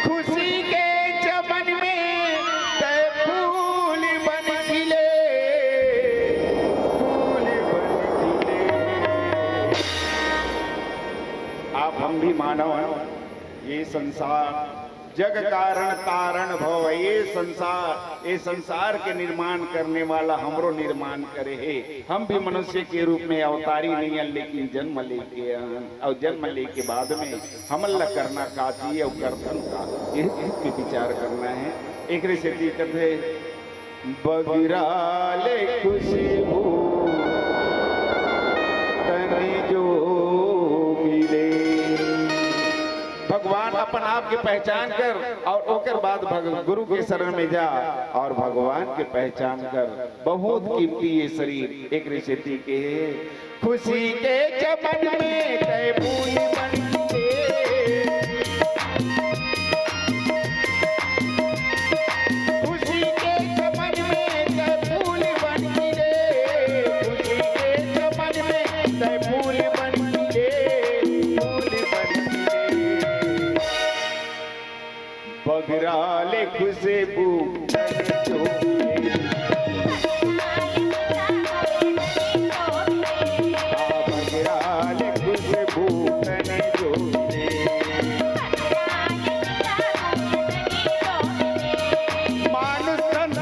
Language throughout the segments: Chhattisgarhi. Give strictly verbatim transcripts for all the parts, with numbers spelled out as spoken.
खुशी के चमन में तै फूल बन खिले, फूल बन खिले। आप हम भी मानव हैं, ये संसार जग कारण तारण भव, ये संसार, ये संसार के निर्माण करने वाला हमरो निर्माण करे हे। हम भी मनुष्य के रूप में अवतारी नइ हन, लेकिन जन्म लेके आन, अउ जन्म लेके बाद में हमन ला करना का चाहिए अउ करथन का, ये चीज पे विचार करना है। एकरे सेती कथे, बगरा ले खुशबू तने जो मिले। भगवान अपन आप के पहचान कर और ओकर बाद भग-, गुरु के शरण में जा और भगवान के पहचान कर। बहुत कीमती ये शरीर, एकरे सेती के खुशी के चमन में तै फूल बन के। खुशी के चमन में तै फूल बन के। खुशी के चमन में तै फूल बन के। फूल बन के। बगरा ले खुशबू तने जो मिले। आ, बगरा ले खुशबू तने जो मिले। मानुष तन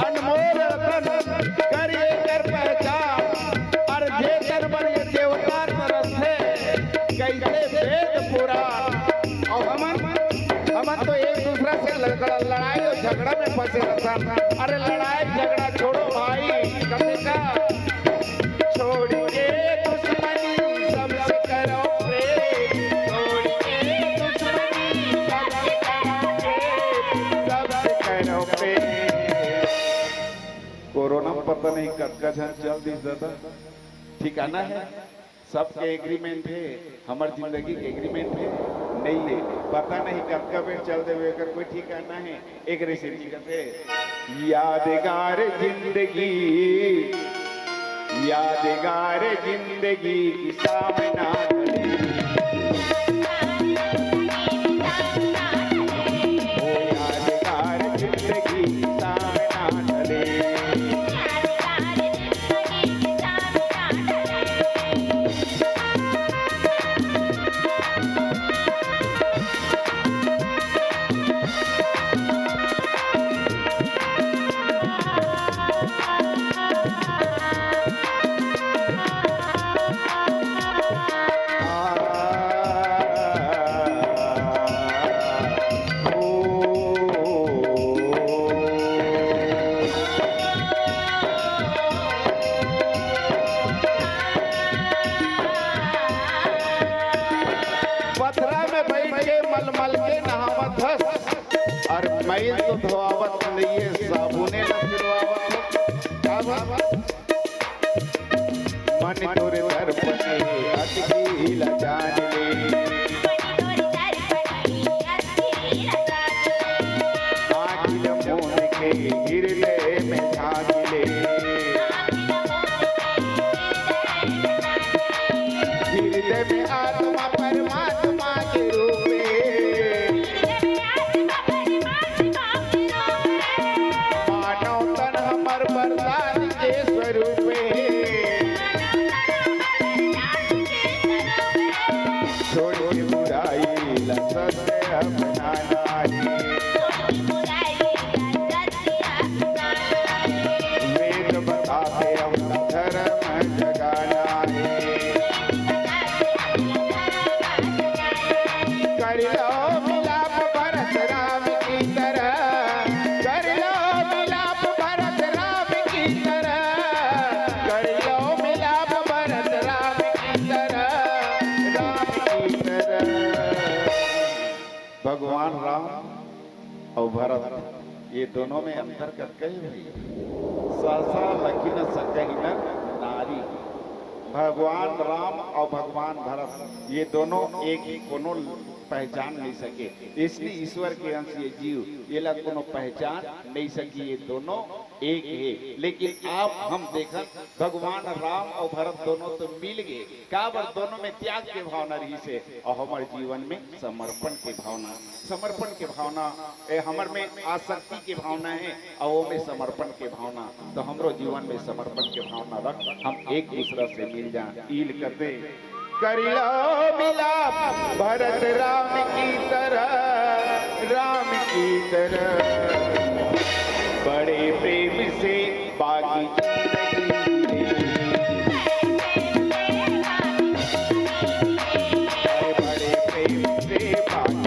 अनमोल रतन, कर एकर पहचान, अर जे तन बर ये देवता तरसथे, कइसे वेद पुराण। अउ हमन, हमन तो एक दूसरा से लड़-, लड़ाई अउ झगड़ा में फंसे रहथन। अरे लड़ाई झगड़ा छोड़ो भाई, कथे का छोड़ के दुश्मनी सबसे करो प्रेम, छोड़ के दुश्मनी सबसे करो प्रेम, सबसे करो प्रेम। कोरोना में पता नहीं कतका झन चल दिस दादा, ठिकाना है? सबके एग्रीमेंट हे, हमर जिंदगी के एग्रीमेंट हे, नइ हे। पता नहीं कतका बेर चल देबे, एकर कोई ठिकाना हे। एकरे सेती कथे, यादगार जिंदगी, यादगार जिंदगी की सामना ढले। ओ यादगार जिंदगी की सामना ढले। पथरा में बइठ के मलमल के नहावत हस, अउ मइल तो धोआवत नइये, साबुने ला फिरवावत हस। का बात? मन तोर दर्पण हे, अतिथि ला जान ले। आँखी ला मूंद के हृदय में झांक ले। हृदय में आत्मा परमात्मा के रूप में। मानव तन हमर वरदान के स्वरूप हे। छोड़ के बुराई ला सत्य अपनाना हे। वेद बताथे अवला धर्म जगाना हे। कर लो मिलाप भरत राम की तरह, कर लो मिलाप भरत राम की तरह, कर लो मिलाप भरत राम की तरह, राम की तरह। भगवान राम अउ भरत, ये दोनों में अंतर कतका हे भई? सहसा लखि न सकहि नर नारी। भगवान राम अउ भगवान भरत, ये दोनों एक ही, कोनो पहचान नहीं सके। इसलिए ईश्वर के अंश ये जीव, ये ला कोनो पहचान नहीं सकी। ये दोनों एक हे। लेकिन आप हम देखन, भगवान राम और भरत दोनों तो मिल गए, काबर दोनों में त्याग के भावना रहिस हे और हमर जीवन में समर्पण के भावना, समर्पण के भावना, ए, हमर में आसक्ति के भावना हे और वो में समर्पण के भावना। तो हमरो जीवन में समर्पण के भावना रख, हम एक दूसरा से मिल जाए। ईल करते करिला मिलाप भरत राम की तरह, राम की तरह। बड़े प्रेम से बागी जिंदगी रे। बड़े प्रेम से बागी